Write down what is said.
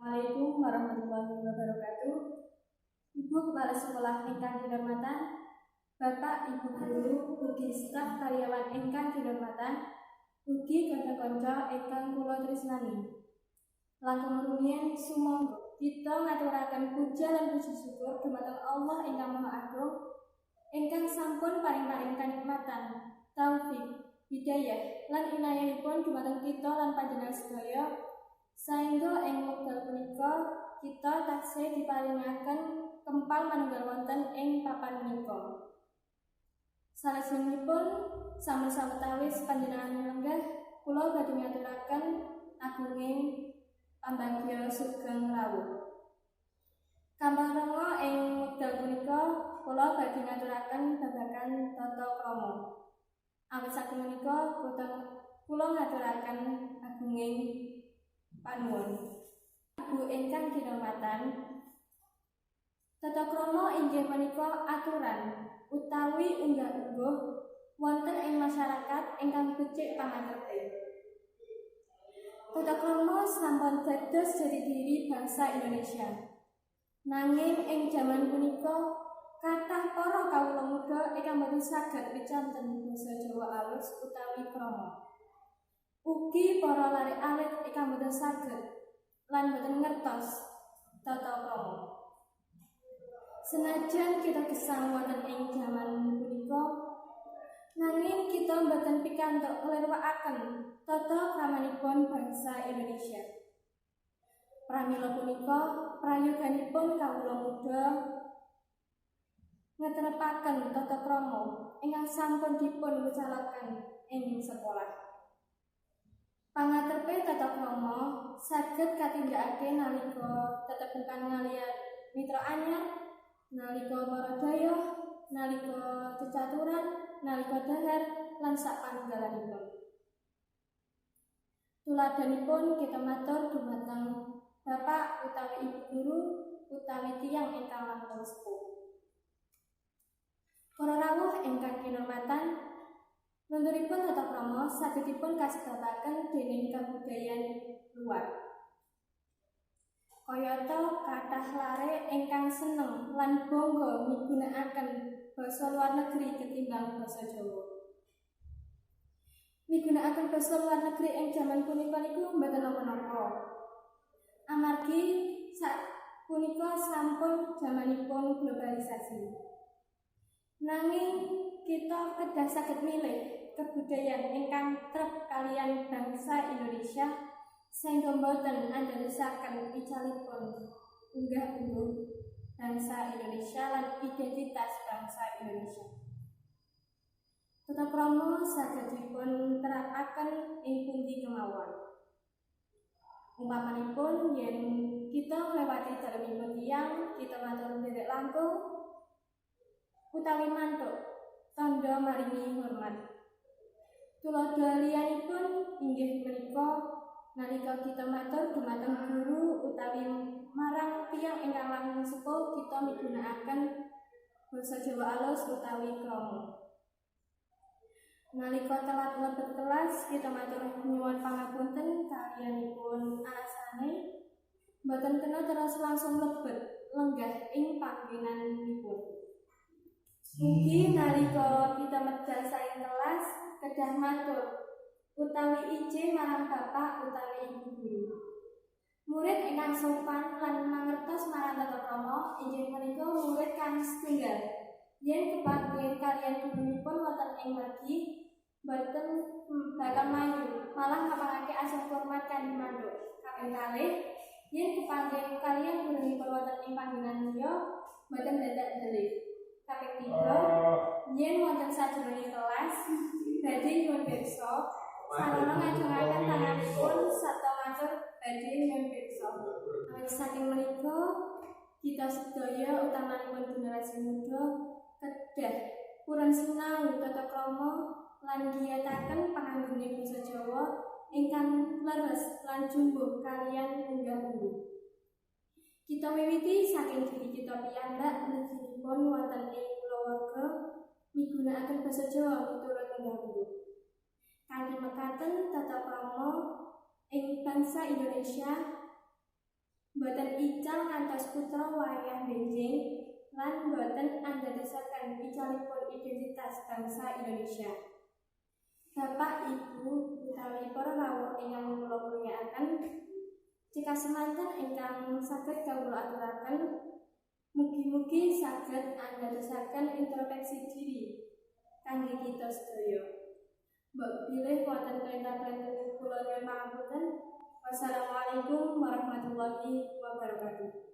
Assalamualaikum warahmatullahi wabarakatuh. Ibu Kepala Sekolah ingkang kinurmatan, Bapak Ibu guru, ugi staf karyawan ingkang kinurmatan, ugi kanca-kanca ingkang kula tresnani. Langkung rumiyin, sumangga kita ngaturaken puja lan puji syukur dumateng Allah ingkang Maha Agung ingkang sampun paring-paring kanikmatan, taufik, hidayah lan inayahipun dumateng kita lan panjenengan sedaya saengga ing wekdal punika kita taksih diparingaken kempal manunggal wonten ing papan menika. Salajengipun, sampun sawetawis panjenengan lenggah, kula badhe ngaturaken agunging pambagya sugeng rawuh. Kamarenga ing wekdal punika kula badhe ngaturaken babagan tata krama. Awit saking menika kula ngaturaken agunging panuwun. Ibu ingkang kinurmatan, tata krama inggih menika aturan utawi unggah-ungguh wonten ing masyarakat ingkang becik pangaterpe. Tata krama sampun dados jati diri bangsa Indonesia. Nanging ing jaman punika kathah para kawula muda ingkang boten saged wicanten basa Jawa alus utawi krama. Ugi para lare alit ingkang boten saged lan boten ngertos tata krama. Senajan kita gesang wonten ing jaman punika, nanging kita boten pikantuk nglirwakaken tata kramanipun bangsa Indonesia. Pramila punika prayoganipun kawula muda ngetrepaken tata krama ingkang sampun dipun wucalaken ing sekolah. Pangaterpe tata krama saged katindakake nalika tetepungan kaliyan mitra anyar, nalika para dhayoh, nalika cecaturan, nalika dhahar, lan sapanunggalanipun. Tuladhanipun kita matur dumateng bapak utawi ibu guru utawi tiyang ingkang langkung sepuh. Para rawuh ingkang kinurmatan, lunturipun tata krama saged dipun kasebabaken dening kabudayan luar. Kayata kathah lare ingkang seneng lan bangga migunakaken basa luar negeri ketimbang basa Jawa. Migunakaken basa luar negeri ing jaman punika niku mboten napa-napa. Amargi sapunika sampun jamanipun globalisasi. Nanging kita kedah saged milih kebudayan ingkang trep kaliyan bangsa Indonesia saengga boten andadosaken icalipun unggah-ungguh bangsa Indonesia lan identitas bangsa Indonesia. Tata krama saged dipun terapaken ing pundi kemawon. Umpamanipun yen kita nglewati dalemipun tiyang, kita matur nderek langkung utawi mantuk tandha maringi hormat. Tuladha liyanipun inggih menika nalika kita matur dumateng guru utawi marang tiyang ingkang langkung sepuh, kita migunakaken basa Jawa alus utawi krama. Nalika telat mlebet kelas, kita matur nyuwun pangapunten kaliyanipun alasane boten kena terus langsung mlebet lenggah ing panggenanipun. Ugi nalika kita medal saking kelas kedah matur utawi ije marang bapak utawi ibu guru. Murid ingkang sopan lan mangertos marang tata krama inggih menika murid kang setunggal. Yen kepanggih kaliyan gurunipun wonten ing mergi, boten bakal mayu, malah ngapangake asung hormat kanthi mantuk. Kaping kalih, yen kepanggih kaliyan gurunipun wonten ing panggenan liya, boten dadak ndelih. Kaping tiga, yen wonten sajroning kelas badhe nyuwun pirsa, sarana ngacungaken tanganipun sarta matur badhe nyuwun pirsa. Awit saking menika kita sedaya, utamanipun generasi muda, kedah purun sinau tata krama lan giyataken panganggone basa Jawa ingkang leres lan jumbuh kaliyan unggah-ungguh. Kita wiwiti saking diri kita piyambak, mliginipun wonten ing kulawarga migunakaken basa Jawa miturut unggah-ungguh. Kanthi mekaten, tata krama ing bangsa Indonesia Boten ical ngantos putra wayah benjing lan boten andadosaken icalipun identitas bangsa Indonesia. Bapak, Ibu utawi para rawuh ingkang kula mulyakaken, cekak semanten ingkang saged kawula aturaken. Mugi-mugi saged andadosaken introspeksi diri kangge kita sedaya. Mbok bilih wonten klenta-klentu, kula nyuwun pangapunten. Wassalamualaikum warahmatullahi wabarakatuh.